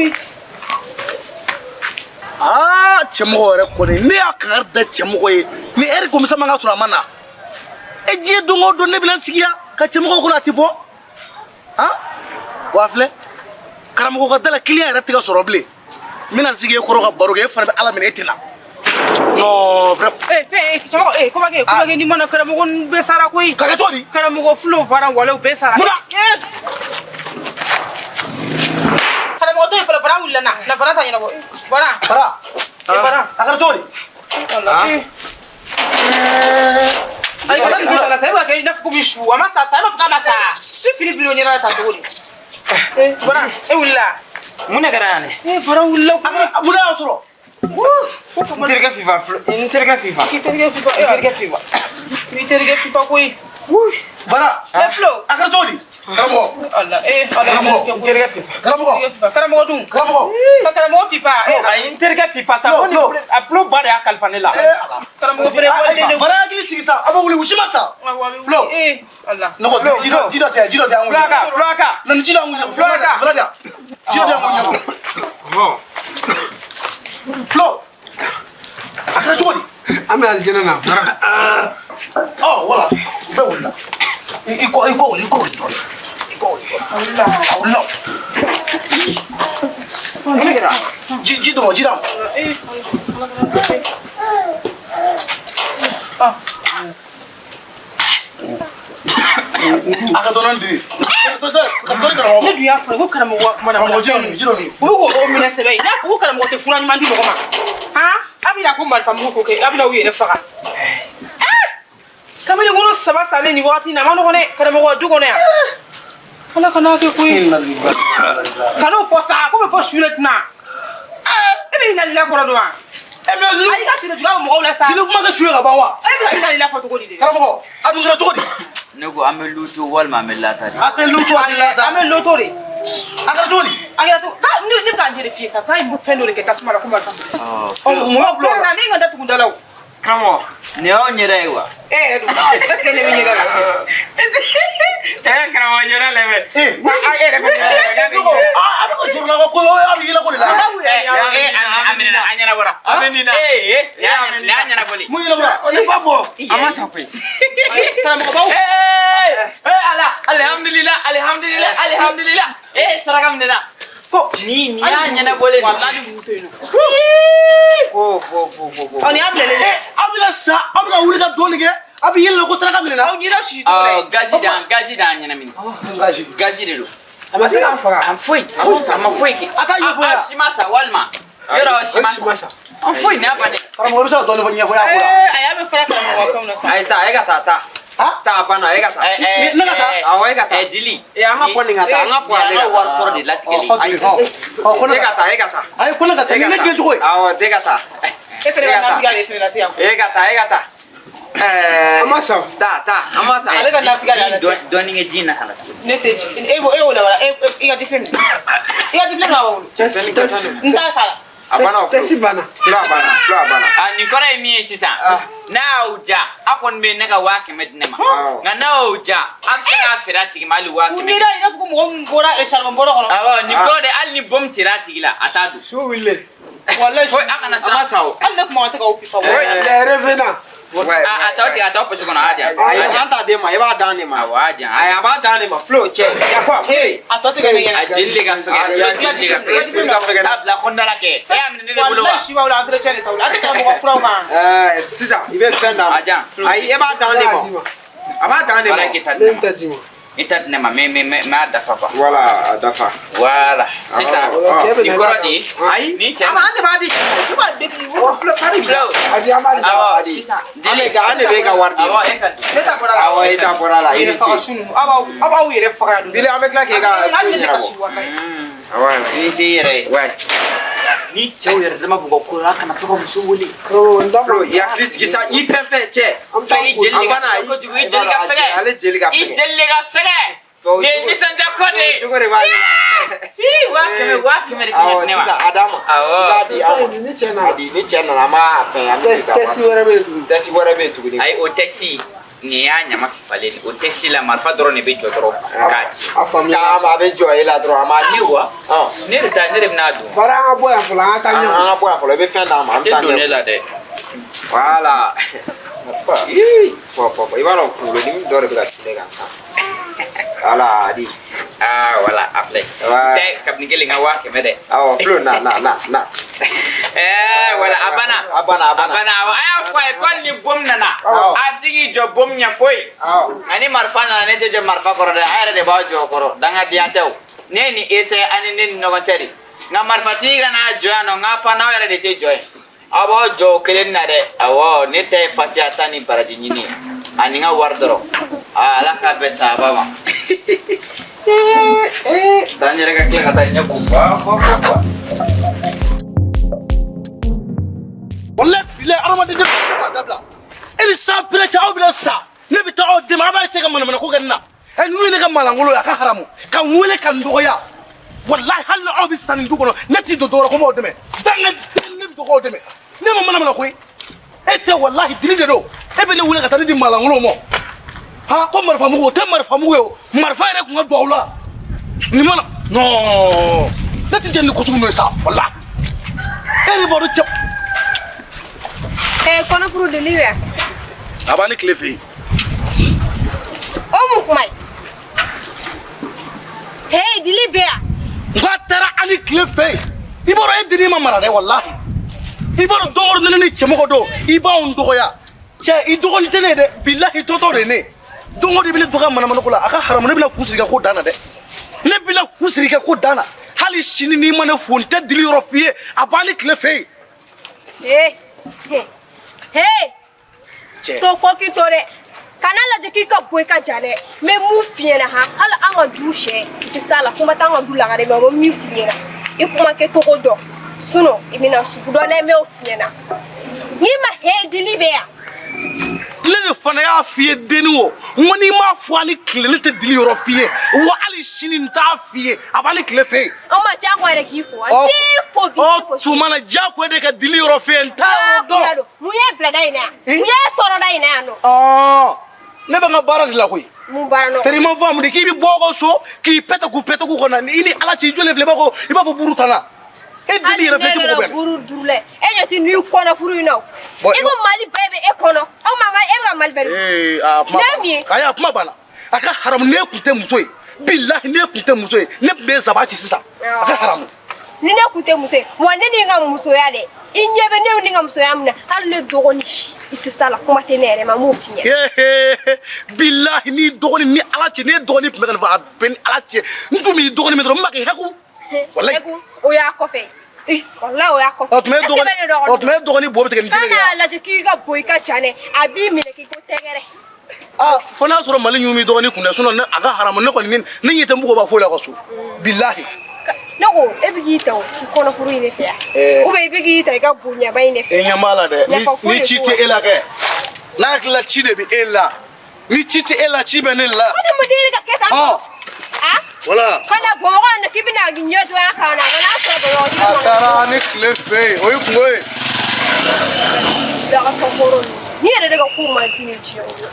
koyi. Aa, cɛmɔgɔ yɛrɛ kɔni, ne y'a kangari da cɛmɔgɔ ye ni ɛri kɔmisa man ka sɔrɔ a ma na. E, diɲɛ don o don ne bɛna sigi yan ka cɛmɔgɔ kɔnɔ, a tɛ bɔ. Han, wa a filɛ karamɔgɔ ka da la, client yɛrɛ tɛ ka sɔrɔ bilen. N bɛna n sigi e kɔrɔ ka baro kɛ, e fana bɛ Ala minɛ, e tɛ na. Non, vraiment. Eh, fɛn, cɛmɔgɔ, eh, kɔmakɛ, kɔmakɛ, ni mana karamɔgɔ ninnu bɛɛ sara koyi. Ka kɛ cogo di? Karamɔgɔ fulo fara walew bɛɛ sara. Mun na? Eh. Karamɔgɔ to yen fɔlɔ, bara wulila na. Na bara ta ɲɛnabɔ. Bara. Bara. Eh, bara. A kɛra cogo di? Wala. Eh. Ayi, bara nin tɛ sa, e b'a kɛ i n'a fɔ komi su, a ma sa sa, e b'a fɔ k'a ma sa. Ne fini bil'o ɲɛna tan cogo di? Eh, bara, e wulila. Mun de kɛra yan dɛ? Eh, bara wulila koyi. Mun de y'a sɔrɔ? N terikɛ Fifa, n terikɛ Fifa. K'i terikɛ Fifa. N terikɛ Fifa. K'i terikɛ Fifa koyi. Bara. Eh, Flo. A kɛra cogo di, karamɔgɔ? Ala, eh, ala. Karamɔgɔ. N terikɛ Fifa. Karamɔgɔ. Karamɔgɔ dun. Karamɔgɔ. Ka karamɔgɔ Fifa. Eh, Ayi, n terikɛ Fifa sa, ko ni a Flo ba de y'a kalifa ne la. Karamɔgɔ fɛnɛ waleden de. Bara, hakili sigi sa, a bɛ wuli, u si ma sa. Flo. Eh, ala. Ne ko ji dɔ, ji dɔ tɛ, ji dɔ tɛ an wuli. Fulaka, Fulaka. Na ni ji dɔ an wuli. Fulaka. Bara di yan, ji dɔ di an wuli. Flo, a kɛra cogo di? An bɛ alijinɛ na, bara. Ɔ, wala, u bɛɛ wulila. I kɔ, i kɔ wuli, i kɔ wuli dɔɔnin, i kɔ wuli dɔɔnin. A wulila. Mun de kɛra? Ji dɔ ma, ji d'a ma. Eh, ala. A ka dɔɔnin di ka dɔɔnin karamɔgɔ Ne ma. dun y'a fɔ ko karamɔgɔ ka kuma na. Karamɔgɔ, ji dɔ min, ji dɔ min. U bɛ k'o minɛ sɛbɛ ye. N'a fɔ ko karamɔgɔ tɛ fura ɲuman di mɔgɔ ma. Han, a bɛna ko marifa mugu ko kɛ, a bɛna u yɛrɛ faga. Eh! Kamalenkɔrɔ saba salen nin wagati in na, a ma nɔgɔn dɛ, karamɔgɔ du kɔnɔ yan. Ala kana kɛ koyi. Kan'o fɔ sa, ko bɛ fɔ su de tɛna. E bɛ hinɛ lila kɔrɔ dɔn wa? E mɛ Ayi, i ka tere juguya bɛ mɔgɔw la sa. Jeli kuma kɛ su ye ka ban wa? E bɛ hinɛ lila fɔ cogo di de? Karamɔgɔ, a dun kɛra cogo di? Ne ko an bɛ luto walima an bɛ lata de. A tɛ lutu, a tɛ lata. An bɛ loto de. A kɛra cogo di? A kɛra cogo ne bɛ ka n yɛrɛ f'i ye sa, k'a ye fɛn dɔ de kɛ tasuma la ko marifa. Ɔ, mun y'o bila o la? Ne ka datugu da la o. Karamɔgɔ. Nin y'aw ɲɛda ye wa? E yɛrɛ dun, est ce que ne bɛ ɲɛda la? Eh, karamɔgɔ ɲɛda lɛbɛ. Ee, A e yɛrɛ bɛ ɲɛda la. ne ko a bɛ ka juru la ko a bɛ yɛlɛ ko de la. A minɛna, a ɲɛnabɔra. A bɛ nin na. Ee, nin y'a ɲɛnabɔli. Mun yɛlɛ ko la? Ne b'a bɔ. A ma sa koyi. Karamɔgɔ baw. Ee, Ala, alihamudulila, alihamudulila, alihamudulila. Ee, saraka minɛna. Ko Nin y'a ɲɛnabɔlen de. Walahi, wulu to yen nɔ. Ko ko ko ko ko. Ɔ, nin y'a bilalen dɛ. Aw bɛna sa, aw bɛna wuli ka dɔɔnin kɛ, aw bɛ yɛlɛ ko saraka minɛna. Aw ɲɛda si cogo dɛ. Gazi d'an, gazi d'an ɲɛnamini. Gazi. Gazi de don. A ma se k'an faga. A foyi, a ma foyi kɛ. A t'a ɲɛfɔ yan. A si ma sa walima. Yɔrɔ si ma sa. An foyi nin y'a bannen. Karamɔgɔ, i bɛ se ka dɔɔnin fɔ ɲɛfɔ y'a ko la. Ee, a y'a bɛ fara karamɔgɔ fɛnw na sa. Ayi, taa, e ka taa, taa. Taa, a banna, e ka taa. Ne ka taa? Awɔ, e ka taa. Dili. Ee, an ka fɔ nin ka taa, an ka fɔ ale Nin y'an ka ka taa. wari sɔrɔ de latigɛli. Ɔ, Dili, ɔ ɔ, ko ne E ka ka taa, e ka taa. Ayi, ko ne ka taa E ni ka ne taa. gɛn cogo ye. Awɔ, e ka taa. E fɛnɛ ka nafigiya de fɛnɛ lase yan. E ka taa, e ka taa. Ɛɛ. A ma sa. Taa, taa, an ma sa. Ale ka nafigiya de y'a lase. Dɔɔnin kɛ ji in na ka na tuguni. Ne tɛ e b'o, e y'o labara, e i ka difilen minɛ. I ka difilen minɛ a b'a bolo. N t'a sara. A banna o. Tɛsi banna. Flo a banna, Flo a banna. A nin kɔrɔ ye min ye sisan, n'a y'aw ja, aw kɔni bɛ ne ka 100 000 di ne ma, nka n'a y'aw ja, a bɛ se k'a feere a tigi ma hali waa U kɛmɛ ɲɛda i n'a fɔ ko mɔgɔ min bɔra charbon bɔrɔ kɔnɔ. Awɔ, nin kɔrɔ de, hali ni bɔmu cira a tigi la, a t'a dun. Su wulilen. Walahi. Foyi, a kana A ma siran. sa o. Hali ne kuma tɛ k'aw fifa. Les revenants. A tɔ tigɛ, a tɔ posi kɔnɔ, a y'a di yan. Ayi, an t'a d'e ma, e b'a d'an de ma. Awɔ, a y'a di yan. Ayi, a b'a d'an de ma. Flo, cɛ, yakɔ. A tɔ tɛ kɛ ne ɲɛna. A jeli de ka fɛgɛ, jeli de ka fɛgɛ. Jeli ka fɛgɛ. Taa bila kɔnɔna la kɛ, e y'a minɛ ne de bolo wa? Walahi, si b'aw la entretien de sa, a tɛ karamɔgɔ furaw kan. Ɛɛ, sisan i bɛ fɛn d'a ma. A jan. Ayi, e b'a d'an de ma. A b'a d'an de ma. Baara kɛ ta di Ne ne ma. tɛ d'i ma. I ta di ne ma, n m'a dafa quoi. Voilà, a dafa. Voilà, sisan Cɛ bɛ nin na kɔrɔ de ye Ayi, ni cɛ a b'a- an de b'a di. E b'a di. O Flo, kari bi. Flo. A di, an b'a di. Awɔ, sisan An de ka an de b'e ka wari di. Awɔ, e ka di. Ne ta bɔra la. Awɔ, e ta bɔra la, i ni Yɛrɛ faga ce. su ninnu, aw b'aw yɛrɛ faga yan. Dili, an bɛ tila k'e ka Hali ko ne tɛ ɲɛnabɔ. kasi walahi. Awɔ. I ni ce i yɛrɛ ye. Ouais. Ni cɛw yɛrɛ dama b'u ka ko la, a kana to ka muso wele. Karamɔgɔ, n t'a Flo, fɔ. i hakili sigi sa, i fɛn fɛn cɛ. An bɛ taa I jeli de A ka banna, fɛgɛ kojugu, i jeli ka fɛgɛ. Ale jeli ka I fɛgɛ. jeli de ka fɛgɛ. Tubabu Nin ye cogo- nisɔndiya ko de ye. Cogo de b'ale la. Ii, 100 000, 100 000 de kan ka Awɔ, di ne ma. sisan a d'a ma. Awɔ. I b'a di an ma. Ni cɛ nana. A di, ni cɛ nana, an b'a fɛn, an bɛ Tɛsi wɛrɛ bɛ yen tuguni. Tɛsi wɛrɛ bɛ yen tuguni. Ayi, o tɛsi. Nin y'a ɲama fifalen o tɛ si la, marifa dɔrɔn de bɛ jɔ dɔrɔn k'a ci. A faamuya. A bɛ jɔ e la dɔrɔn, a ma Ni wa ne de ta, ne de bɛna don. Bari an ka bɔ yan fɔlɔ, an ka taa An ɲɛ. ka bɔ yan fɔlɔ, i bɛ fɛn d'an ma, an A bɛ taa tɛ don ne ɲɛ. la dɛ. Voilà. Marifa. Bɔ bɔ bɔ, i b'a dɔn kunkolodimi dɔ de bɛ ka ci ne kan sisan. Voilà, a di. Aa wala, a filɛ. Ouais. Tɛ kabini kelen ka 100 000 dɛ. Awɔ, Flo, na na na na. Ɛɛ wala, a banna. A banna, a A banna. banna, awɔ. A y'a fɔ a ye ko hali ni bom nana, Awɔ. a bɛ se k'i jɔ bom ɲɛ foyi. Awɔ. Nka ni marifa nana, ne tɛ jɔ marifa kɔrɔ dɛ, a yɛrɛ de b'aw jɔ o kɔrɔ. Dangadenya tɛ o. Ne ye nin essayer ani ne ni ɲɔgɔn cɛ de. Nka marifatigi ka n'a jɔ yan nɔ, n ka pan n'aw yɛrɛ de tɛ jɔ yen. Aw b'aw jɔ o kelen na dɛ. Awɔ, ne ta ye fatiya ta ni baraji ɲini ye. Ani n ka wari dɔrɔn. Aa, Ala k'a bɛn sababa ma. Taa n yɛrɛ ka tila ka taa ɲɛ ko ba ba ba ba. Walayi bilayi, adamaden de b'a dabila. E ni san pere cɛ, aw bɛna sa, ne bɛ taa aw dɛmɛ, a b'a essayer ka manamana ko kɛ ne na. Ɛ, ninnu ye ne ka malangolo ye, a ka haramu ka n wele ka n dɔgɔya. Walayi, hali ni aw bɛ sa nin du kɔnɔ, ne t'i don dɔwɛrɛ ko n b'aw dɛmɛ. Dangaden, ne bɛ to k'aw dɛmɛ, ne ma manamana koyi. E tɛ, walahi dili de don. E bɛ ne wele ka taa ne di malangolo ma ha, ko marifa mugu. O tɛ marifa mugu ye, o marifa yɛrɛ kun ka don aw la nin mana. Non, ne tɛ jɛn ni ko sugu ninnu ye sa, walahi. E yɛrɛ b'a dɔn cɛ. Eh, kɔnɔfuru deli bɛ yan. A b'a ni tile fɛ yen. O mun kuma ye? Hey, dili bɛ yan. N k'a taara hali tile fɛ yen. I b'a dɔn e dennin ma mara dɛ, walahi. I b'a dɔn don o don ne ni cɛmɔgɔ don, i b'anw dɔgɔya. Cɛ, i dɔgɔnin tɛ ne ye dɛ, bilahi, tɔntɔn de ye ne ye. Don o don i bɛ ne dɔgɔya manamanako la, a ka haramu. Ne bɛna fu siri i ka ko dan na dɛ, ne bɛna fu siri i ka ko dan na. Hali sini n'i ma ne fo, n tɛ dili yɔrɔ f'i ye. A b'ale tile fɛ yen. Hey, hey, hey. Cɛ. To ko k'i to dɛ. Kana lajɛ k'i ka bɔ i ka ja dɛ. N bɛ mun f'i ɲɛna han, hali an ka du sɛ i tɛ s'a la, kuma t'an ka du lagare ma. N bɛ min f'i ɲɛna, i kuma kɛcogo dɔn, sinon i bɛna sugu dɔn dɛ. N b'o f'i ɲɛna. N'i ma he, dili bɛ yan. Ne de fana y'a f'i ye denni o, n ko n'i m'a fɔ hali tile, ne tɛ dili yɔrɔ f'i ye wa. Hali sini n t'a f'i ye, a b'ale tile fɛ yen. An ma diyagoya yɛrɛ k'i fo. An t'i fo bi, Ɔ i t'i fo. Tuma na diyagoya de ka dili yɔrɔ f'i ye, n t'a yɔrɔ Diyagoya dɔn. don. Mun ye bila da in na yan? Mun ye tɔɔrɔ da in na yan nɔ? Ɔɔ, ne bɛ n ka baara de la koyi. Mun baara nɔ? Teri ma faamu de k'i bɛ bɔ aw ka so k'i pɛtɛ k'u pɛtɛ k'u kɔnɔ i ni Ala cɛ, i jɔlen filɛ, i b'a fɔ buru tanna. E deli yɛrɛ filɛ, i tɛ mɔgɔ Hali ne bɛn. yɛrɛ buru duuru la, e ɲɛ tɛ n'i kɔnɔ furu in na o. Bon, I ko Mali bɛɛ bɛ e kɔnɔ. Aw ma e bɛ ka Mali bɛɛ de. Ee, a kuma Ne banna. min ye? Ayi, a kuma banna. A ka haramu, ne kun tɛ muso ye. Bilahi, ne kun tɛ muso ye, ne tun bɛ zaba ci sisan. A ka haramu. Ni ne kun tɛ muso ye, wa ne ni n ka musoya dɛ. I ɲɛ bɛ ne ni n ka musoya min na, hali ne dɔgɔnin si i tɛ s'a la, kuma tɛ ne yɛrɛ ma, n b'o f'i ɲɛna. Hehe, bilahi, n'i dɔgɔnin ni Ala cɛ, ne dɔgɔnin tun bɛ ka nin fɔ, a bɛɛ ni Ala cɛ, n tun b'i dɔgɔnin min dɔrɔn, n b'a kɛ hɛku. Walayi. Ɛku, o y'a kɔfɛ. Walayi, o y'a kɔfɛ. Ɔ tuma e Est-ce que bɛ ne dɔgɔnin, dɔgɔnin ɔ tuma e dɔgɔnin bo bɛ tigɛ ni jɛgɛ de ye. Kana lajɛ k'i ka bon i ka jan dɛ, a b'i minɛ k'i ko tɛgɛrɛ. Ah, fo n'a sɔrɔ Mali ɲun b'i dɔgɔnin kun dɛ, sinon ne a ka haramu, ne kɔni ne ɲɛ tɛ n bugɔ b'a foyi la ka so. Bilahi. Ne ko e bɛ k'i ta o i kɔnɔ furu in de fɛ yan. Eh. Ou bien i bɛ k'i ta i ka bonyaba in de fɛ. E ɲɛ b'a la dɛ. Nafa foyi Ni de ci t'o tɛ e la kɛ. N'a hakili la ci de bɛ e la. Ni ci tɛ e la, ci bɛ ne la. Adamaden yɛrɛ ka kɛ tan. Ɔ. Ah? Voilà. Kana Bamakɔ yan nɔ k'i bɛna ɲɛ dɔnya kan na, kana sɔrɔ Bamakɔ k'i A bɛ taara ni tile fɛ yen, o ye kungo ye. Daga sɔkɔrɔ ninnu. Ni yɛrɛ de ka ko man di ne diɲɛ kɔnɔ.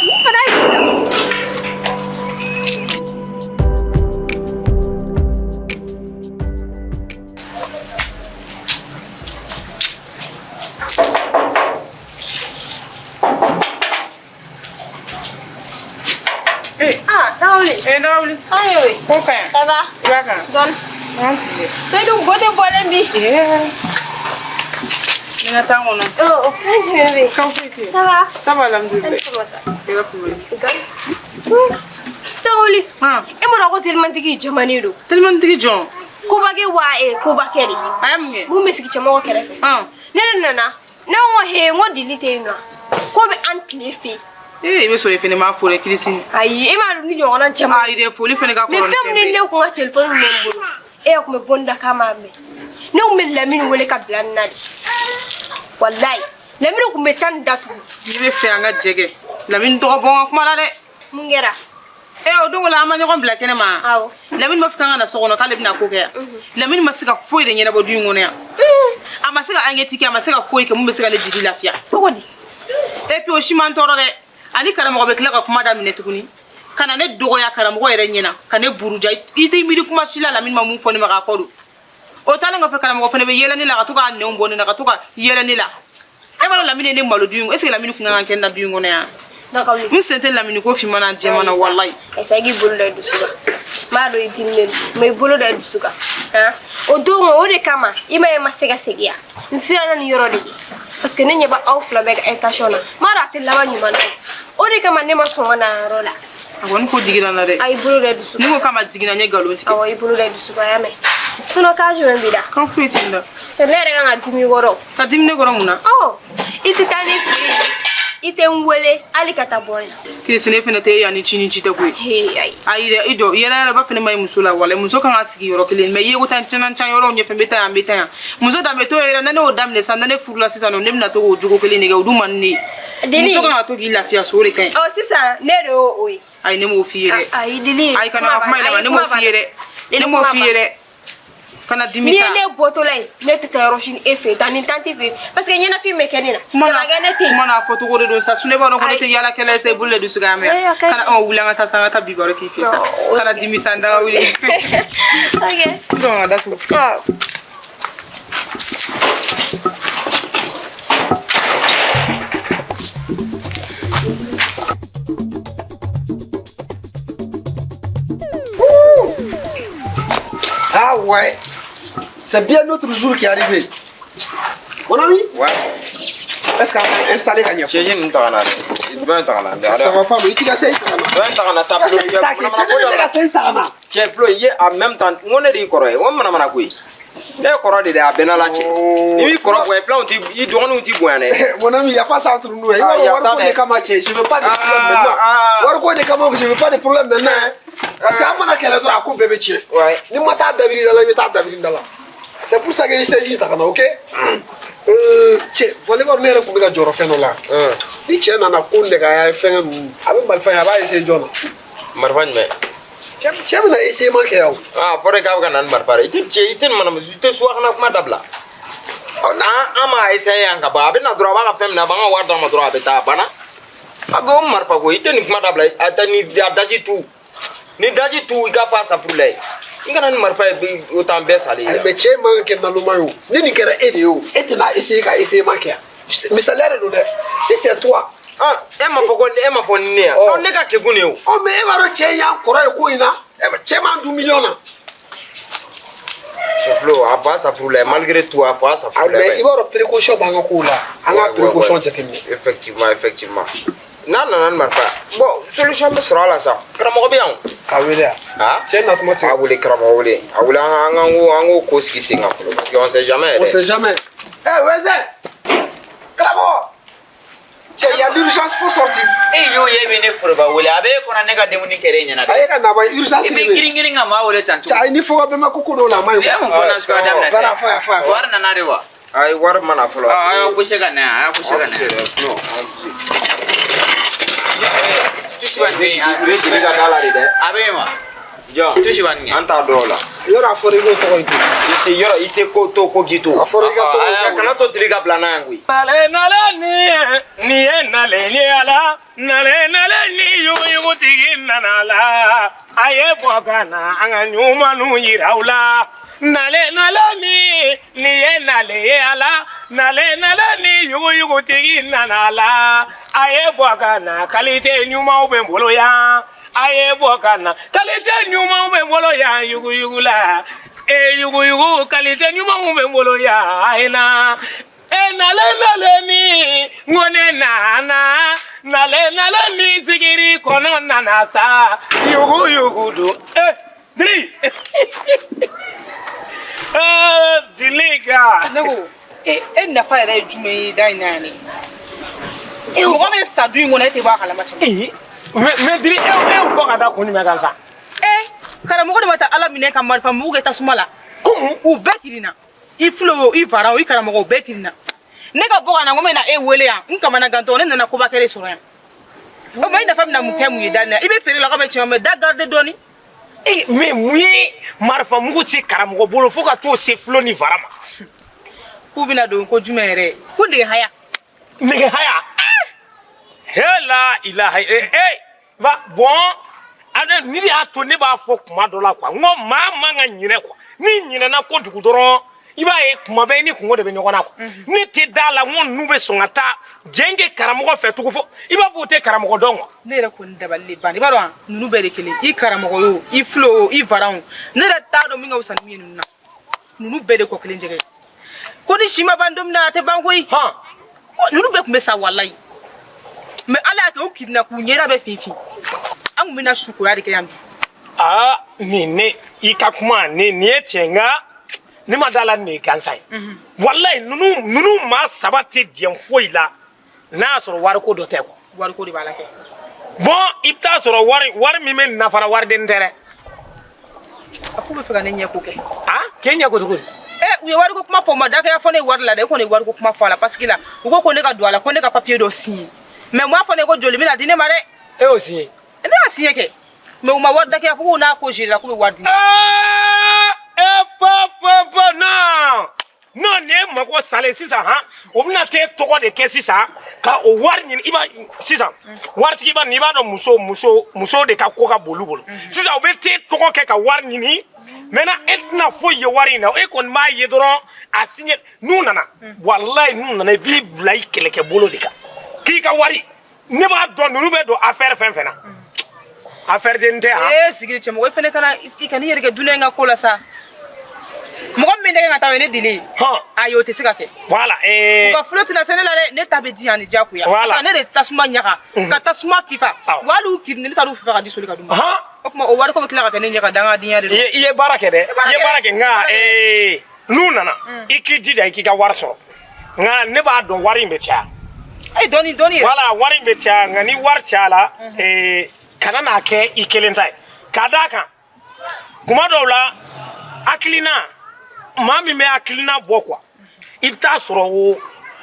Ni fana y'i da. Eh, Ah, Tarawele. eh, Tarawele. Ayi, Ko ka ɲi. ça va? I b'a kan. Dɔɔni. An sigi. Seydou, gote bɔlen bi. Eh. Ni ka taa kɔnɔ. Oh, fɛn jumɛn bɛ yen? Kan foyi tɛ yen. Ça va? Ça va, alhamdulilayi. Comment ça? I b'a faamu. Tarawele. Han. E m'a dɔn ko telimantigi jamanen don. Telimantigi jɔn? Kobakɛ wa kobakɛ de. A ye mun kɛ? Mun bɛ sigi cɛmɔgɔ kɛrɛfɛ. Han. Ne de nana. Ne ko he, n ko dili tɛ yen nɔ. Ko bɛ an tile fɛ yen. Ee, i bɛ sɔrɔ i fɛnɛ m'a fo dɛ, Kirisini. Ayi, e m'a dɔn ni ɲɔgɔnna caman. Ayi dɛ, foli fɛnɛ ka Mais kɔrɔ ni fɛn fɛn min ni bɛɛ ye. ne kun ka telefɔni min bɛ n bolo, e yɛrɛ kun bɛ bɔ n da k'a m'a mɛn. Ne kun bɛ Lamini wele ka bila nin na de. Walayi, Lamini kun bɛ taa nin datugu. N'i bɛ fɛ an ka jɛ kɛ, Lamini tɔgɔ bɔ n ka kuma la dɛ. Mun kɛra? O don la an ma ɲɔgɔn bila kɛnɛ ma. Awɔ. Lamini b'a fɔ k'an ka na so kɔnɔ k'ale bɛna ko kɛ yan. Lamini ma se ka foyi de ɲɛnabɔ du in kɔnɔ yan. A ma se ka enquête kɛ, a ma se ka foyi kɛ mun bɛ se ka ne jigi lafiya. Cogo di? Et puis o si man tɔɔrɔ dɛ. Ani karamɔgɔ bɛ tila ka kuma daminɛ tuguni. Ka na ne dɔgɔya karamɔgɔ yɛrɛ ɲɛna, ka ne buruja. I t'i miiri kuma si la Lamini ma mun fɔ ne ma k'a kɔ don. O taalen kɔfɛ karamɔgɔ fana bɛ yɛlɛ ne la ka to k'a nɛnw bɔ ne na ka to ka yɛlɛ ne la. E b'a dɔn Lamini ye ne malo du in, est ce que Lamini kun kan ka kɛ ne na du in kɔnɔ yan? Nakawuli. N sen tɛ Lamini ko finman n'a jɛman na walayi. Ayisa i k'i bolo da i dusu kan. N b'a dɔn i diminen don, mais i bolo da i dusu kan. Han? O don o de kama i ma ye n ma se ka segin yan. N siranna nin yɔrɔ de ɲɛ. Parce que ne ɲɛ bɛ aw fila bɛɛ ka intention na. N b'a dɔn a tɛ laban ɲuman na. O de kama ne ma sɔn ka na yɔrɔ la. A kɔni ko digira n na dɛ. A y'i bolo da i dusu Ni kan. ko k'a ma diginna n ye nkalon tigɛ. Awɔ, i bolo da i dusu kan, a y'a mɛn. Sinon kan jumɛn b'i da? Kan foyi tɛ n da. Cɛ ne yɛrɛ kan ka dimi i kɔrɔ. Ka dimi ne kɔrɔ mun na? Ɔ, i tɛ taa ne fɛ yen, i tɛ n wele hali ka taa bɔ n na. Kirisi ne fɛnɛ tɛ yan ni ci ni ci tɛ koyi. He ayi. Ayi dɛ, i jɔ yɛlɛ yɛlɛba fɛnɛ ma ɲi muso la walayi. Muso kan ka sigi yɔrɔ kelen mais i ye ko taa caman can yɔrɔw ɲɛfɛ n bɛ taa yan n bɛ taa yan. Muso danbe t'o ye yɛrɛ, ne y'o daminɛ sisan, ne furula sisan nɔ, ne bɛna to k'o jogo kelen de kɛ, o dun man di ne ye. Deni. Muso kan ka to k'i lafiya so, o de ka ɲi. Ɔ sisan ne de y'o o ye. Ayi ne m'o f'i ye dɛ. Ayi Deni. Ayi kana ka kuma yɛlɛma, ne m'o f'i ye dɛ. Ne m'o f'i ye dɛ. Kana dimi N'i sa. ye ne bɔtɔla ye, ne tɛ taa yɔrɔ si ni e fɛ yen, taa ni tante fɛ yen, parce que ɲɛnafin bɛ kɛ ne na. Kuma na Jalakɛ ne tɛ yen. kuma n'a fɔcogo de don sa, ne b'a dɔn ko ne tɛ Ayi. yaala kɛlɛ ye sa, i bolo de dusu kan mɛn. Ayi, a ka ɲi. Kana anw wuli an ka taa sa, an ka taa bi baro k'i fɛ sa. Non, Kana dimi sa, n daga wuli. Ok. Donc a datugu. Awɔ. Ah ouais, c'est bien notre jour qui est arrivé. Mon ami, Ouais. est-ce qu'on a installé ka ɲɛ? Cɛji ninnu ta ka na dɛ. Dɔ in ta ka na dɛ. Ça va pas, mais i t'i ka sayi ta ka na. Dɔ in ta ka na sa. I ka sayi ta kɛ, cɛ ne bɛ ka sayi ta ka na. Cɛ Flo, i ye en même temps, n ko ne de y'i kɔrɔ ye, n ko manamana ko ye. Ne ye kɔrɔ de dɛ, a bɛnna la cɛ. N'i m'i kɔrɔ bonya, filanw t'i, i dɔgɔninw t'i bonya dɛ. Mon ami, il n'y a pas ça entre nous. Hein. Ah, y a ça, Wariko de dɛ. kama cɛ, je veux pas de problème Ah, maintenant. ah. Wariko de kama, je veux pas de problème maintenant. Hein. Parce que an mana kɛlɛ dɔrɔn a ko bɛɛ bɛ tiɲɛ. Ouais. Ni ma taa dabiri da la, i bɛ taa dabiri da la. C'est pour ça que je ta ka na, ok? Cɛ, volleyball ne yɛrɛ tun bɛ ka jɔrɔ fɛn dɔ la. Ni cɛ nana ko nɛgɛya fɛngɛ ninnu, a bɛ marifa ye, a b'a essayer jɔn na? Marifa jumɛn? Cɛ cɛ bɛna essayer ma kɛ yan o. Ah, a fɔra k'a bɛ ka na ni marifa de ye. I tɛ cɛ, i tɛ nin manamana, i tɛ suwakana kuma dabila. Ɔ, n'an an m'a essayer yan ka ban, a bɛ na dɔrɔn, a b'a ka fɛn minɛ, a b'an ka wari d'an ma dɔrɔn, a bɛ taa, a banna. A bɛ o marifa ko, i tɛ nin kuma dabila, a tɛ ni a daji tu. Ni daji tu, i k'a fɔ a safurula ye. I kana ni marifa ye, o t'an bɛɛ salen ye. Ayi, mais cɛ man kan ka kɛ naloma ye o. Ni nin kɛra e de ye o, e tɛna essayer ka essayer ma kɛ yan. Misaliya de don dɛ. Si c'est toi. Ah, e ma fɔ ko e ma fɔ ni ne yan. Ɔ. Ɔ, ne ka kekun de ye o. Ɔ mais e b'a dɔn cɛ in y'an kɔrɔ ye ko in na. Cɛ m'an dun miliyɔn na. Flo, a fɔ a safurula ye, malgré tout, a fɔ a Ah, safurula mais ye. i b'a dɔn précaution b'an ka kow la. An ka précaution jateminɛ. Effectivement, effectivement. N'a nana ni marifa ye, bon, solution bɛ sɔrɔ a la sa. Karamɔgɔ bɛ yan o. K'a wele yan. Ah? Cɛ na kuma A wele karamɔgɔ wele. A wele an ka an k'o ko sigi sen kan fɔlɔ parce que on sait jamais On yɛrɛ. sait jamais. Eh Wɛzɛ! Karamɔgɔ! Cɛ, il y a l'urgence, faut sortir. E y'o ye e bɛ ne foroba wele a bɛ e kɔnɔ ne ka dumuni kɛra e ɲɛna A dɛ. ye ka na ba urgence I de bɛ bɛ yen. girin girin ka maa wele tan Cɛ, cogo. ayi ni fɔ ka bɛn ma ko ko dɔw la a man ɲi Ne ye mun ko nasuguya daminɛ Bara, fɔ yan, fɔ yan, fɔ yan. Wari nana de wa? Ayi, wari ma na fɔlɔ. Ɔ a y'aw poussé ka na yan, a y'aw poussé ka na yan. Flo, an poussé. Tusiba nin I bɛ jeli ka da la de dɛ. A bɛ yen wa? Jɔn. Tusiba nin kɛ. An t'a dɔn o la. Yɔrɔ a fɔra i k'o tɔgɔ in to. I tɛ yɔrɔ i tɛ ko to ko k'i to. A fɔra i ka tɔgɔ in to. Kana to dili ka bila n'a yan koyi. Nale nale ni ye ni ye nale ni ala nale nale ni yuguyugutigi nana la a ye bɔ ka na an ka ɲumanw yira u la nale nale ni ni ye nale ye ala nale nale ni yuguyugutigi nana la a ye bɔ ka na kalite ɲumanw bɛ n bolo yan a ye bɔ ka na kalite ɲumanw bɛ n bolo yan yuguyugu la e yuguyugu kalite ɲumanw bɛ n bolo yan a ye na. E nale nale ni n ko ne nana nale nale ni sigiri kɔnɔ nana sa yugu yugu don e diri ee dilika. Ne ko e nafa yɛrɛ ye jumɛn ye da in na yan ne? Mɔgɔ bɛ sa du in kɔnɔ e tɛ bɔ a kalama cɛ. Ee mais diri e y'o fɔ ka da kun jumɛn kan sa. Karamɔgɔ de ma taa ala minɛ ka marifa mugu kɛ tasuma la. Komu. U bɛɛ kirinna. I filo o, i fara o, i karamɔgɔ o bɛɛ kirinna. Ne ka bɔ ka na n ko n bɛna e wele yan, n kamana gantɔ ne nana koba kɛlen sɔrɔ yan. O ma i nafa bɛna mun kɛ mun ye da nin na? I bɛ feere la ka bɛ tiɲɛ mais da garde dɔɔni. E mais mun ye marifa mugu se karamɔgɔ bolo fo ka t'o se fulo ni fara ma? K'u bɛna don ko jumɛn yɛrɛ? Ko nɛgɛ haya. Nɛgɛ haya. He la ilaha e ba bon ale ni y'a to ne b'a fɔ kuma dɔ la quoi, n ko maa man ka ɲinɛ quoi. Ni ɲinɛna kojugu dɔrɔn, i b'a ye kuma bɛɛ i ni kungo de bɛ ɲɔgɔn na quoi. Ne tɛ da la n ko ninnu bɛ sɔn ka taa jɛn kɛ karamɔgɔ fɛ tugun, fo i b'a fɔ o tɛ karamɔgɔ dɔn quoi. Ne yɛrɛ kɔni dabali de ban. I b'a dɔn wa, ninnu bɛɛ de kelen, i karamɔgɔ ye o, i fulo o, i varan o, ne yɛrɛ t'a dɔn min ka fisa ni min ye ninnu na. Ninnu bɛɛ de kɔ kelen jɛgɛ ko ni si ma ban don min na, a tɛ ban koyi. Ko ninnu bɛɛ tun bɛ sa walayi, mais Ala y'a kɛ u kirinna k'u ɲɛda bɛ finfin. An tun bɛna sukoya de kɛ yan bi. Aa, nin ne i ka kuma nin ye tiɲɛ, nka ne ma da la nin ye gansan ye. Walayi ninnu maa saba tɛ jɛn foyi la n'a y'a sɔrɔ wariko dɔ tɛ quoi. Wariko de b'a la kɛ. Bon, i bɛ taa sɔrɔ wari min bɛ nin fana, wariden tɛ dɛ. A f'u bɛ fɛ ka ne ɲɛ ko kɛ. Ah, k'e ɲɛ ko cogo di? U ye wariko kuma fɔ, u ma dakɛya fɔ ne ye wari la dɛ. E kɔni ye wariko kuma fɔ a la parce que la u ko ko ne ka don a la, ko ne ka papier dɔ signer, mais u m'a fɔ ne ko joli bɛna di ne ma dɛ. E y'o signer? Ne y'a signer kɛ, mais u ma wari dakɛya fɔ, k'u n'a ko gérer la, k'u bɛ wari di ne ma. E pa pa pa, non non, nin ye mako salen sisan. Han, o bɛna t'e tɔgɔ de kɛ sisan ka o wari ɲini. I b'a sisan waritigi ba nin, i b'a dɔn muso de ka ko ka bon olu bolo. Sisan o bɛ t'e tɔgɔ kɛ ka wari ɲini. Maintenant e tɛna foyi ye wari in na, e kɔni b'a ye dɔrɔn a signé. N'u nana, walayi n'u nana, i b'i bila i kɛlɛkɛ bolo de kan k'i ka wari. Ne b'a dɔn ninnu bɛ don affaire fɛn fɛn na, affaire den tɛ han. Ee, sigiri cɛmɔgɔ, i fɛnɛ kana i kana i yɛrɛ kɛ dunan in ka ko la sa. Mɔgɔ min bɛ nɛgɛ ka taa, o ye ne deli ye. Ayi, o tɛ se ka kɛ. Voilà. U ka fulo tɛna se ne la dɛ, ne ta bɛ di yan ni diyagoya. Voilà. Parce que ne de tasuma ɲaga ka tasuma fifa. Wa hali u kirinni, ne taar'u fifa ka di soli ka d'u ma. O tuma o wari ko bɛ tila ka kɛ ne ɲɛ ka dangadenya de don. I ye baara kɛ dɛ, i ye baara kɛ, nka n'u nana, i k'i jija i k'i ka wari sɔrɔ, nka ne b'a dɔn wari in bɛ caya. Ayi, dɔɔni dɔɔni yɛrɛ. Voilà, wari in bɛ caya, nka ni wari cayala, kana n'a kɛ i kelen ta ye, ka d'a kan kuma dɔw la hakilina, maa min bɛ hakilina bɔ quoi, i bɛ taa sɔrɔ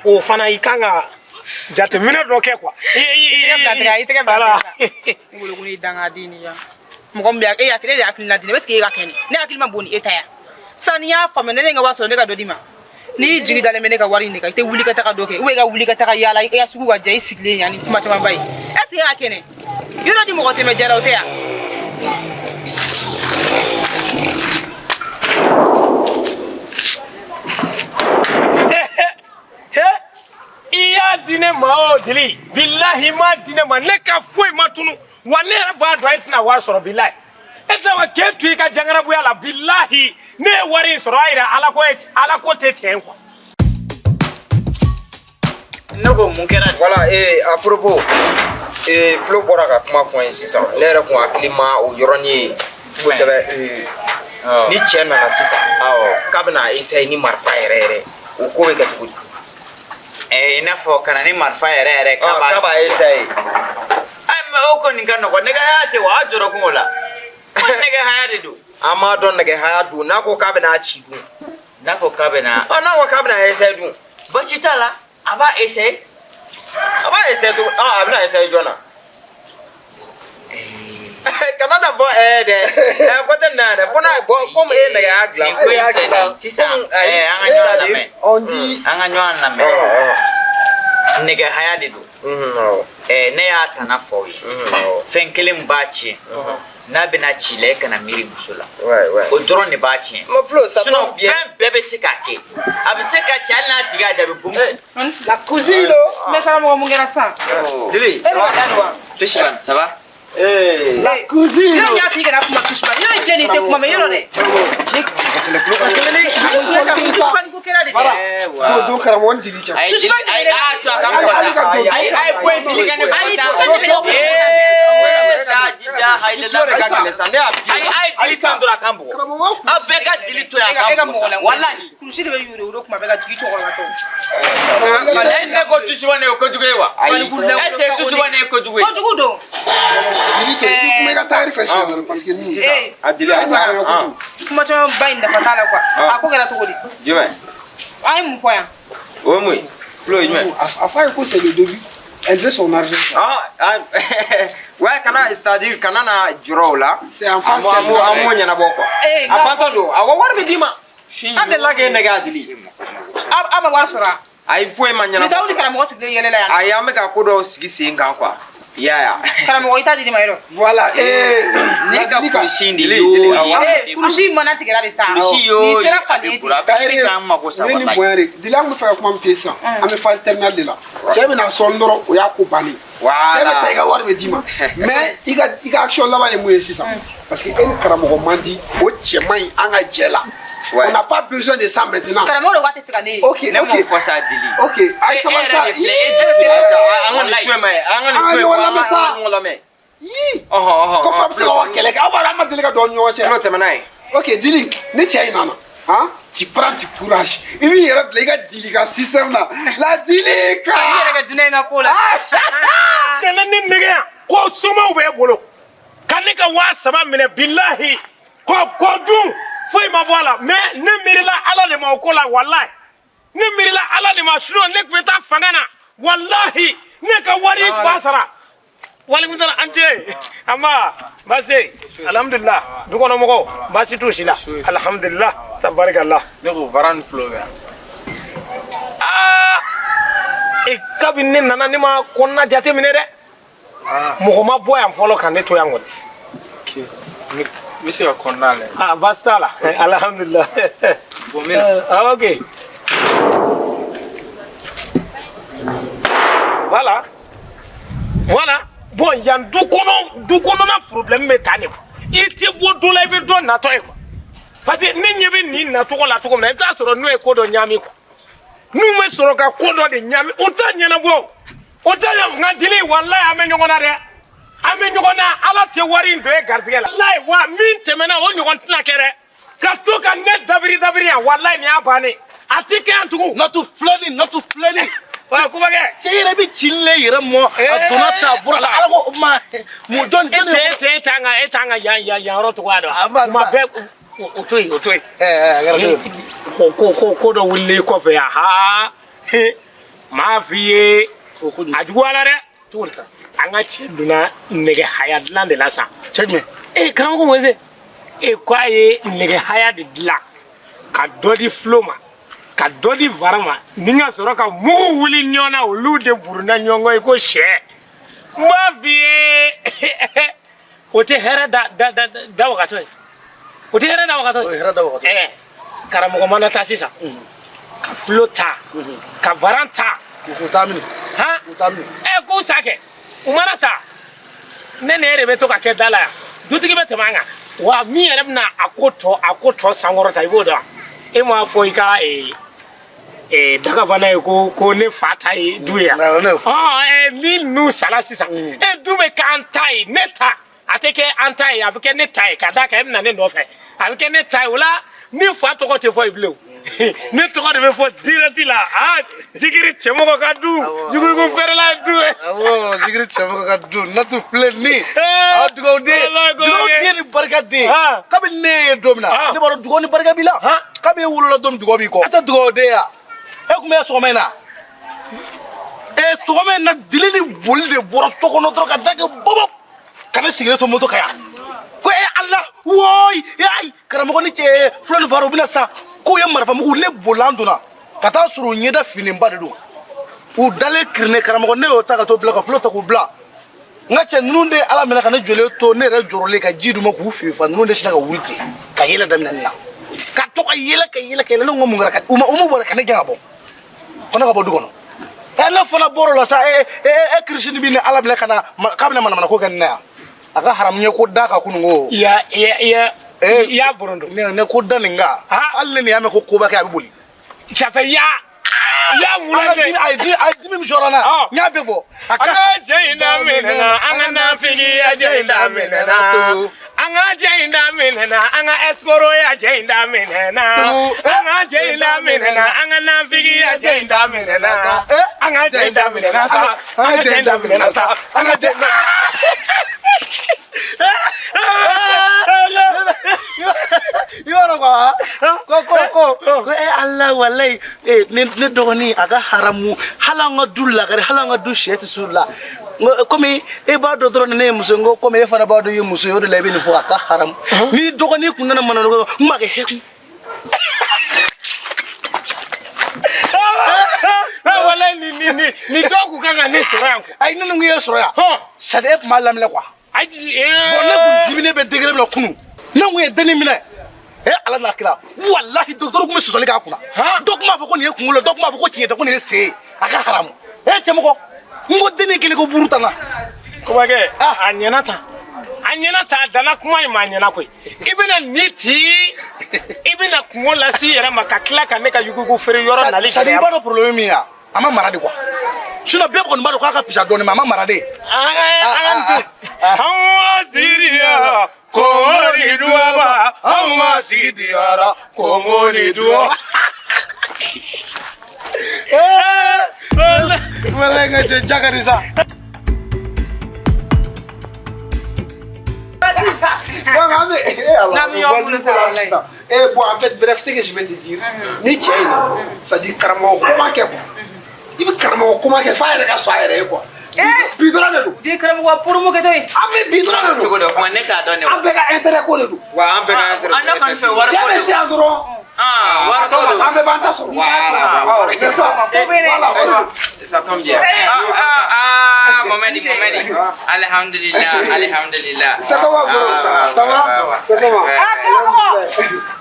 o fana i kan ka jateminɛ dɔ kɛ quoi. I tɛgɛ bila tɛgɛ, i tɛgɛ bila tɛgɛ. Ne bolo ko ne ye dangaden de ye. Mɔgɔ min bɛ e hakili, e de hakilina di ne, est ce que e ka kɛ ne? Ne hakili ma bon ni e ta ye. Sisan n'i y'a faamuya, ne ne ka wari sɔrɔ, ne ka dɔ d'i ma. N'i jigi dalen bɛ ne ka wari in de kan, i tɛ wuli ka taga dɔ kɛ, ou bien i ka wuli ka taga yaala i ka sugu ka diya i sigilen yan ni kuma camanba ye. Est ce que e ka kɛnɛ? Yɔrɔ di mɔgɔ tɛmɛ jara o tɛ yan. I y'a di ne ma o dili, bilahi ma di ne ma, ne ka foyi ma tunu. Wa ne yɛrɛ b'a dɔn e tɛna wari sɔrɔ, bilahi e tɛna wa k'e to i ka jangarabuya la. Bilahi ne ye wari in sɔrɔ, a yira Ala ko Ala ko tɛ tiɲɛ quoi. Ne ko mun kɛra? Voilà, et à propos, Flo bɔra ka kuma fɔ n ye sisan, ne yɛrɛ kun hakili ma o yɔrɔnin ye kosɛbɛ. Ni cɛ nana sisan k'a bɛna essayer ni marifa yɛrɛ yɛrɛ, o ko bɛ kɛ cogo di? I n'a fɔ ka na ni marifa yɛrɛ yɛrɛ k'a b'a essayer. Mais o kɔni ka nɔgɔn, nɛgɛ haya tɛ wa, a jɔrɔ kun o la. Ko nɛgɛ haya de don. An m'a dɔn nɛgɛ haya don, n'a ko k'a bɛna ci dun. N'a ko k'a bɛna. N'a ko k'a bɛna essayer dun. Basi t'a la, a b'a essayer. A b'a essayer cogo, a bɛna essayer jɔn na? Kana na bɔ dɛ, ko tɛ na dɛ, fo n'a bɔ komi e nɛgɛ y'a dilan. Nin ko in filɛ nin ye sisan, an ka ɲɔgɔn lamɛn. An ka ɲɔgɔn lamɛn. Nɛgɛ haya de don. Ne y'a tana fɔ aw ye. Fɛn kelen min b'a tiɲɛ, n'a bɛna ci la, e kana miiri muso la. O dɔrɔn de b'a tiɲɛ. Sinon fɛn bɛɛ bɛ se k'a kɛ. A bɛ se ka ci hali n'a tigi y'a jaabi bum. La cousine. Mais karamɔgɔ, mun kɛra sisan? Dili. E de ka da don wa? Tusiban, ça va? La cousine. Yɔrɔ y'a f'i kana kuma Tusiban. Yɔrɔ in filɛ nin ye, i tɛ kuma mais yɔrɔ dɛ. Tusiban ko kɛra de dɛ. Don karamɔgɔ ni dili cɛ. Ayi, dili, ayi, a to a ka mɔgɔ sa. Ayi, ayi, bɔ yen, dili ka ne bugɔ sa. La ilaha illallah. Ayi, ayi, dili tan dɔrɔn a kan bugɔ. Aw bɛɛ ka dili to yen a kan bugɔ sa. Walahi. Kurusi de bɛ yuru yuru kuma bɛɛ ka jigin cɛkɔrɔba tɔ. Ne ko Tusiban ye kojugu ye wa? Est-ce que Tusiban ye kojugu ye? Kojugu don. Dili to i kuma i ka taari fɛ siɲɛ wɛrɛ parce que nin. Sisan, a dili a ta. Kuma caman ba in nafa t'a la quoi. A ko kɛra cogo di? Jumɛn? An ye mun fɔ yan? O ye mun ye? Flo ye jumɛn? A f'a ye ko c'est le début. Elle veut son argent. Ah, ah, ouais, kana, c'est-à-dire kana na jɔrɔ o la. C'est en face. An m'o ɲɛnabɔ quoi. Eh, A bantɔ don, awɔ, wari bɛ d'i ma. An delila k'e nɛgɛ a dili. Aw ma wari sɔrɔ a? Ayi, foyi ma Ni t'aw ɲɛnabɔ. ni karamɔgɔ sigilen yɛlɛ la yan. Ayi, an bɛ ka ko dɔw sigi sen kan quoi. I y'a ye wa? Karamɔgɔ, i t'a di ne ma yɔrɔ. Voilà. Et Ne ka kulusi in de Dili, y'o dili, awɔ. ye. Ee, kurusi mana tigɛra de sa. Kulusi y'o Nin ye. sera A falen bɛ ye bolo, a ten. bɛ se k'an mako sa U ye nin walayi. bonya de. Dili, an bɛ fɛ ka kuma min f'i ye sisan. An bɛ phase terminale de la. Cɛ bɛna sɔn dɔrɔn, o y'a ko bannen. Voilà. Cɛ bɛ taa, i ka wari bɛ d'i ma. Mais i ka action laban ye mun ye sisan? Parce que e ni karamɔgɔ man di, o cɛ man ɲi an ka jɛ la. Ouais. On n'a pas besoin de ça maintenant. Karamɔgɔ de ko a tɛ fɛ ka ne ye. Ok, Ne m'o ok. fɔ sa, Dili. Ok, a ye E sabali yɛrɛ sa. de filɛ, e Ii, dusu la sa. An ka nin to yen ma ye, an ka nin An ka to yen. ɲɔgɔn An lamɛn ka sa. ɲɔgɔn lamɛn. Yii. Ɔhɔn, ɔhɔn. Ko fa bɛ se ka wa kɛlɛ kɛ. Aw b'a dɔn an ma deli ka don aw ni ɲɔgɔn cɛ. Tulo tɛmɛna ye. Ok, Dili, ni cɛ in nana, han, tu prends du courage. I b'i yɛrɛ bila i ka Dili ka système na. La Dili ka. I yɛrɛ kɛ dunan in ka ko la. Nana ni nɛgɛ yan ko somaw b'e bolo ka ne ka 3000 minɛ, bilahi ko dun foyi ma bɔ a la. Mais ne miirila Ala de ma o ko la, walahi ne miirila Ala de ma, sinon ne tun bɛ taa fanga na, walahi ne ka wari ba sara. Walekum salam, an tɛ an ba baasi tɛ, alhamdulilah, dukɔnɔmɔgɔw baasi t'u si la, alhamdulilah, tabarikala. Ne ko varan ni fulo bɛ yan. Aa, e kabini ne nana, ne ma kɔnɔna jate minɛ dɛ, mɔgɔ ma bɔ yan fɔlɔ ka ne to yan kɔni. Ok. N bɛ se ka kɔnɔna lajɛ. Ah, baasi t'a la, alhamdulilah. Bon, n bɛ na. Ah, ok, voilà, voilà. Bon, yan du kɔnɔ, du kɔnɔna problème bɛ taa de quoi. I tɛ bɔ dɔ la, i bɛ dɔ natɔ ye quoi, parce que ne ɲɛ bɛ nin nacogo la cogo min na, i bɛ taa sɔrɔ n'o ye ko dɔ ɲaami quoi, n'u bɛ sɔrɔ ka ko dɔ de ɲaami, o t'a ɲɛnabɔ, o t'a ɲɛnabɔ. Nka Dili, walayi an bɛ ɲɔgɔn na dɛ, an bɛ ɲɔgɔn na. Ala tɛ wari in don e garisɛgɛ la, walayi. Wa min tɛmɛna, o ɲɔgɔn tɛna kɛ dɛ, ka to ka ne dabiri dabiri yan, walayi nin y'a bannen, a tɛ kɛ yan tugun. Natu filɛ nin, natu filɛ nin. Wa kubakɛ. Cɛ yɛrɛ bɛ cili yɛrɛ mɔ a donna ta a bɔra la, Ala ko ma mun jɔn E tɛ e tɛ e t'an ka e t'an ka yan yan yan yɔrɔ tɔgɔya dɔn. A b'a- Kuma bɛɛ o to yen, o to yen. Ɛɛ, a kɛra cogo di? Ko dɔ wulilen kɔfɛ yan, haa, m'a f'i ye. Ko ko A juguyara dɛ. Cogo di tan? An ka cɛ donna nɛgɛ haya dilan de la sa. Cɛ jumɛn? E karamɔgɔ Moise, e ko a ye nɛgɛ haya de dilan ka dɔ di fulo ma, ka dɔ di vara ma, ni ka sɔrɔ ka mugu wuli ɲɔgɔn na, olu de burunna ɲɔgɔn kɔ i ko sɛ. N b'a f'i ye, o tɛ hɛrɛ da da da da wagatɔ ye, o tɛ hɛrɛ da wagatɔ O ye. ye hɛrɛ da wagatɔ ye. Ɛɛ, karamɔgɔ mana taa sisan ka fulo ta, ka varan ta. K'u t'a minɛ. Han. K'u t'a minɛ. Ɛ, k'u sa kɛ, u mana sa, ne ni e de bɛ to ka kɛ da la yan, dutigi bɛ tɛmɛ an kan wa. Min yɛrɛ bɛna a ko tɔ sankɔrɔta, i b'o dɔn wa? E m'a fɔ i ka dagabana ye ko ne fa ta ye du ye yan. Awɔ, ne y'o fɔ. Ɔ, ni ninnu sala sisan, e du bɛ k'an ta ye. Ne ta a tɛ kɛ an ta ye, a bɛ kɛ ne ta ye, ka d'a kan e bɛ na ne nɔfɛ, a bɛ kɛ ne ta ye. O la ni fa tɔgɔ tɛ fɔ yen bilen o, ne tɔgɔ de bɛ fɔ direct la. Aa, zikiri cɛmɔgɔ ka du, zikiri fɛrɛla du. Awɔ, zikiri cɛmɔgɔ ka du, natu filɛ nin. Aw dugawu den, Walayi, dugawu den ni barika den. Ah. Kabini ne ye don min na, Ah. ne b'a dɔn dugawu ni barika b'i la. Ah. Kabi e wolola don min, dugawu b'i kɔ. E tɛ dugawu den ya? E kun bɛ yan sɔgɔma in na. E sɔgɔma in na, dili ni boli de bɔra so kɔnɔ dɔrɔn ka da kɛ bɔbɔ. Ka ne sigilen to moto kan yan. Ko e Ala, wooyi, ayi, karamɔgɔ ni cɛ fula ni fara u bɛna sa. K'u ye marifa mugu, ne bolila an donna. Ka taa sɔrɔ u ɲɛda finenba de don. U dalen kirinɛ, karamɔgɔ, ne y'o ta ka t'o bila ka fulo ta k'u bila. N ka cɛ ninnu de ye Ala minɛ ka ne jɔlen to, ne yɛrɛ jɔrɔlen ka ji d'u ma k'u fifa, ninnu de sinna ka wuli ten ka yɛlɛ daminɛ ne la, ka to ka yɛlɛ, ka yɛlɛ, ka yɛlɛ. Ne ko mun kɛra? Ka u ma u m'u bɔra ka ne gɛn ka bɔ ko ne ka bɔ du kɔnɔ. Ɛ, ne fana bɔr'o la sa. E e e kirisini bi ni Ala minɛ ka na k'a bɛna manamana ko kɛ ne na yan, a ka haramu ye ko da ka kunun ko. I y'a i y'a i y'a Eh. i y'a borondo. Ne ko da nin kan. Ah. Hali ne nin y'a mɛn ko koba kɛ, a bɛ boli. Ça fait ya ya A wula ka kɛ. dimi, a ye dimi min sɔrɔ n na, Ah. n y'a bɛɛ bɔ a An ka ka jɛ in daminɛna, an ka nafigiya jɛ in daminɛna, an ka jɛ in daminɛna, an ka escroya jɛ in daminɛna, an ka jɛ in daminɛna, an ka nafigiya jɛ in daminɛna, an ka jɛ in daminɛna sa, an ka jɛ in daminɛna sa, an ka jɛ. I b'a dɔn quoi, ko ko Ko e Ala, walayi, ne dɔgɔnin, a ka haramu, hali an ka du lagare, hali an ka du sɛ tɛ s'u la. N ko komi e b'a dɔn dɔrɔn ne ye muso ye, n ko komi e fana b'a dɔn i ye muso ye, o de la i bɛ nin fɔ, a ka haramu. N'i dɔgɔnin kun nana mana n b'a kɛ hɛku. Walayi, ni dɔw kun kan ka ne sɔrɔ yan quoi. Ayi, ne ni kun ye sɔrɔ yan. C'est à dire e tun b'a laminɛ quoi. Ayi. Bon, ne kun diminen bɛ degré min na kunun, ne kun ye dennin minɛ. E Ala n'a kira, walahi, docteur kun bɛ sɔsɔli k'a kunna. Dɔ kun b'a fɔ ko nin ye kunkolo ye, dɔ kun b'a fɔ ko tiɲɛ tɛ, ko nin ye sen ye, a ka haramu. E cɛmɔgɔ, n ko dennin kelen ko buru ta na. Kobakɛ, a ɲɛna tan. A ɲɛna tan, a danna kuma in ma, a ɲɛna koyi. I bɛna nin ci, i bɛna kungo lase i yɛrɛ ma ka tila ka ne ka yugugu feere yɔrɔ nali C'est à dire i gɛlɛya. b'a dɔn problème min ye, a ma mara de quoi. Sinon bɛɛ kɔni b'a dɔn k'a ka pisa dɔɔnin, mais a ma mara de. An ka anw siriya kɔngɔ ni duwaba, anw ma sigi diyara kɔngɔ ni duwa. Walayi, n ka cɛ ja ka di sa. Donc, an bɛ eh Allah, N'an bɛ ɲɔgɔn bolo sa, walayi. Eh bon, en fait, bref, ce que je vais te dire, ni cɛ in na, c'est-à-dire karamɔgɔ kuma kɛ quoi. I bɛ karamɔgɔ kuma kɛ f'a yɛrɛ ka sɔn a yɛrɛ ye quoi. Bi dɔrɔn de don. U ye karamɔgɔ promo kɛ dɔ ye. An bɛ bi dɔrɔn de don. Cogo dɔ kuma ne t'a dɔn ne. An bɛɛ ka intérêt ko de don. Wa an bɛɛ ka intérêt. An kɔni fɛ wari Cɛ ko bɛ don. se yan dɔrɔn. Ah, wari ko don. An bɛɛ b'an ta sɔrɔ. Voilà. Awɔ, n'est-ce pas? Voilà, o de don. Ça tombe bien. Ah, ah, ah, Mohamed, Mohamed. Alhamdulillah, alhamdulillah. C'est comment, bro? Ça va? C'est comment? Ah, karamɔgɔ,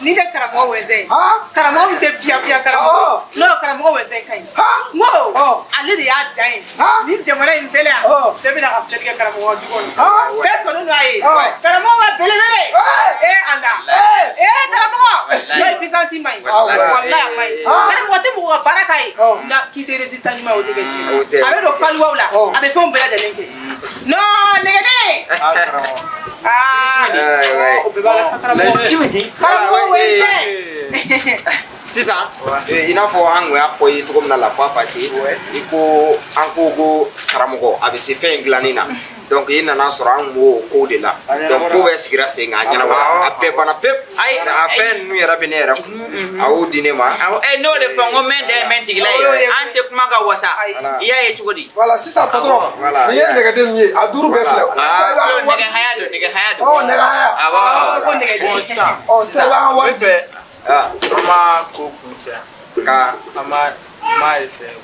ni tɛ karamɔgɔ wɛzɛn ye. Karamɔgɔ min tɛ fiya fiya karamɔgɔ. N'o karamɔgɔ wɛzɛn ka ɲi. N ko ale de y'a dan ye. Ni jamana in bɛɛ la yan, bɛɛ bɛna ka filɛli kɛ karamɔgɔ du kɔnɔ. Bɛɛ sɔnnen don a ye. Karamɔgɔ ka belebele. Ee Ala. Ee karamɔgɔ. N'o ye puissance ma ɲi. Walayi a ma ɲi. Karamɔgɔ tɛ mɔgɔ ka baara k'a ye. Na k'i tɛ résultat ɲuman ye, o tɛ kɛ diɲɛ. A bɛ don kaliwaw la. A bɛ fɛnw bɛɛ lajɛlen kɛ. Non, nɛgɛden. Aa, o bɛɛ b'a la sa karamɔgɔ. Karamɔgɔ wɛzɛn. Sisan, i n'a fɔ an kun y'a fɔ i ye cogo min na la fois passée, i ko an ko karamɔgɔ a bɛ se fɛn in dilanni na, donc i nana sɔrɔ an kun b'o ko de la, donc ko bɛɛ sigira sen kan, a ɲɛnabɔra, a bɛɛ banna pewu. A fɛn ninnu yɛrɛ bɛ ne yɛrɛ kun, a y'o di ne ma. Awɔ, n'o de fɔ n ko mɛn da ye mɛn tigila ye, an tɛ kuma ka wasa, i y'a ye cogo di? Voilà, sisan patron, nin ye nɛgɛden ninnu ye, a duuru bɛɛ filɛ. Nɛgɛ haya don, nɛgɛ haya don. Ɔ, nɛgɛ haya. Awɔ. Ko nɛgɛden. Ɔ, sisan i b'an ka wari di. An b'a ko kun cɛ. Ka. An b'a essayer.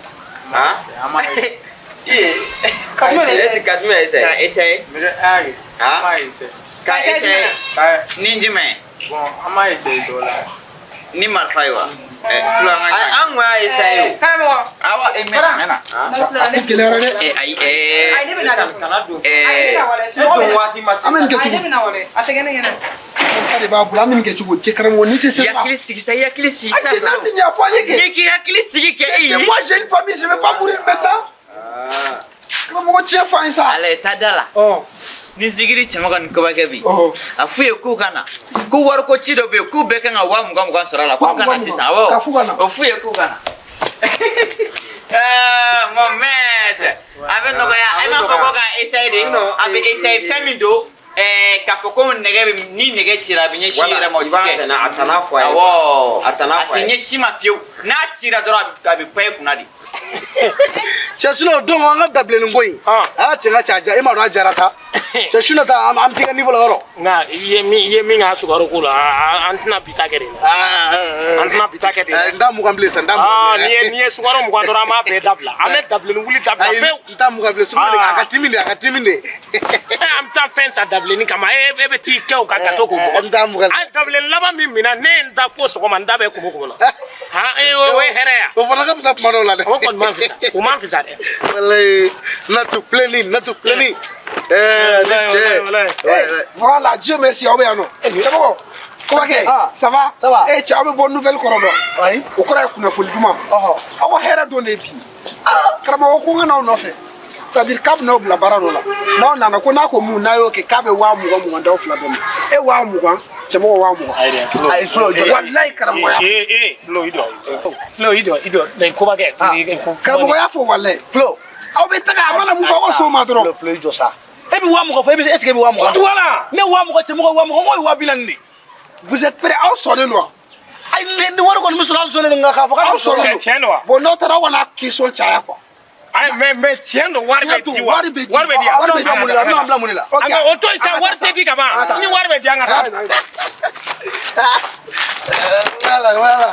Han? An b'a essayer. Est-ce que Kassim a essayé? Ka essayer. Mais ayi. An b'a essayer. Ka essayer. Ni jumɛn? Bon, an b'a essayer dɔ la. Ni marifa ye wa? Fula an ka ɲa. An kun y'a essayer o. Karamɔgɔ. Awɔ, mɛna mɛna. A ko gɛlɛyara dɛ. Ayi. Ayi, ne bɛ na de. Kana don. Ayi, ne bɛ na wala. Sunɔgɔ bɛ na. Waati ma An bɛ nin kɛ Ayi, cogo ne bɛ na wala. A tɛ kɛ ne ɲɛna. Fa de b'a bolo, an bɛ nin kɛ cogo cɛ karamɔgɔ n'i tɛ se. I hakili sigi sa, i hakili sigi sa. A cɛ n'a ti ɲɛ fɔ an ye kɛ. N'i k'i hakili sigi kɛ. Cɛ, moi j'ai une famille, je vais pas mourir maintenant. Karamɔgɔ tiɲɛ fɔ an ye sa. Ala ye taa da la. Ni zikiri cɛman ka nin koba kɛ bi. A f'u ye k'u ka na. Ko wariko ci dɔ bɛ yen, k'u bɛɛ kan ka 20,000 sɔrɔ a la. K'u ka na sisan, awɔ. Ka f'u ka na. O f'u ye k'u ka na. Mon maître, a bɛ nɔgɔya. A m'a fɔ ko ka essayer de. A bɛ essayer fɛn min don. K'a fɔ ko nɛgɛ bɛ, ni nɛgɛ cira a bɛ ɲɛsin i yɛrɛ ma, o ti kɛ. A tana fɔ a ye. Awɔ. A tana A fɔ a ti ye. ɲɛsin ma fiyewu. N'a cira dɔrɔn a bɛ pan i kunna de. Cɛ, sinon donc an ka dabilennin ko in, a cɛ, n ka cɛ, a ja, e m'a dɔn a jara sa. Cɛ, sinon ta an bɛ t'i ka niveau la yɔrɔ. Nka i ye min k'a sukaro ko la, an tɛna bi ta kɛ de la. An tɛna bi ta kɛ ten. N t'a mugan bilen sa, n t'a mugan bilen. N'i ye sukaro 20 dɔrɔn, an b'a bɛɛ dabila. An bɛ dabilennin wuli dabila pewu. N t'a mugan bilen, sukaro de a ka timi de, a ka timi de. An bɛ taa fɛn san dabilennin kama, e bɛ t'i kɛ o kan ka to k'o bɔ. N t'a mugan. An dabilennin laban min minɛ, ne ye n da fo sɔgɔma, n da bɛ kumu kumu na. Han, o ye hɛrɛ ya. O fana ka fisa kuma dɔw la dɛ. O kɔni man fisa, o man fisa dɛ. Walayi, natu filɛni, natu filɛni. Ni cɛ. Voilà, Dieu merci, aw bɛ yan nɔ. Cɛmɔgɔ, Kobakɛ, ça va? Ça va. Eh cɛ, aw bɛ bɔ nouvelle kɔrɔ dɔn. Ayi. O kɔrɔ ye kunnafoni duman. Aw ka hɛrɛ don de ye bi. Karamɔgɔ ko n ka n'aw nɔfɛ. C'est à dire k'a bɛ n'aw bila baara dɔ la. N'aw nana ko n'a ko mun n'a y'o kɛ k'a bɛ 20,000 d'aw fila bɛɛ ma. E 20,000, cɛmɔgɔ 20,000. Ayi, Flo, jɔ. Walayi karamɔgɔ y'a fɔ. Flo, i jɔ. Flo, i jɔ, i jɔ. Nin Kobakɛ. Karamɔgɔ y'a fɔ walayi. Flo. Aw bɛ taga a mana mun fɔ aw ka s'o ma dɔrɔn. Flo, Flo, i jɔ sa. E bɛ 20,000 fɔ, e bɛ est ce que e bɛ 20,000? Voilà. Ne 20,000, cɛmɔgɔ 20,000, n ko ye 40,000 de. Vous êtes prêts, aw sɔnnen don wa? Ayi, ni wari kɔni bɛ sɔrɔ, an sɔnnen don, nka k'a fɔ k'a Aw bɛ sɔrɔ. sɔnnen don. Tiɲɛ don wa? Bon, n'aw taara, aw kana question caya quoi. Ayi, mais tiɲɛ don, wari Tiɲɛ bɛ don, di wa? wari bɛ di. Wari bɛ di. A bɛna bila mun de la? A bɛna bila mun de la? Ok. An ka o to yen sa, An ka wari taa tɛ di ka An ka ban. taa. Ni wari bɛ di, an ka taa. Voilà, voilà.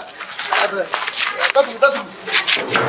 Datugu, datugu.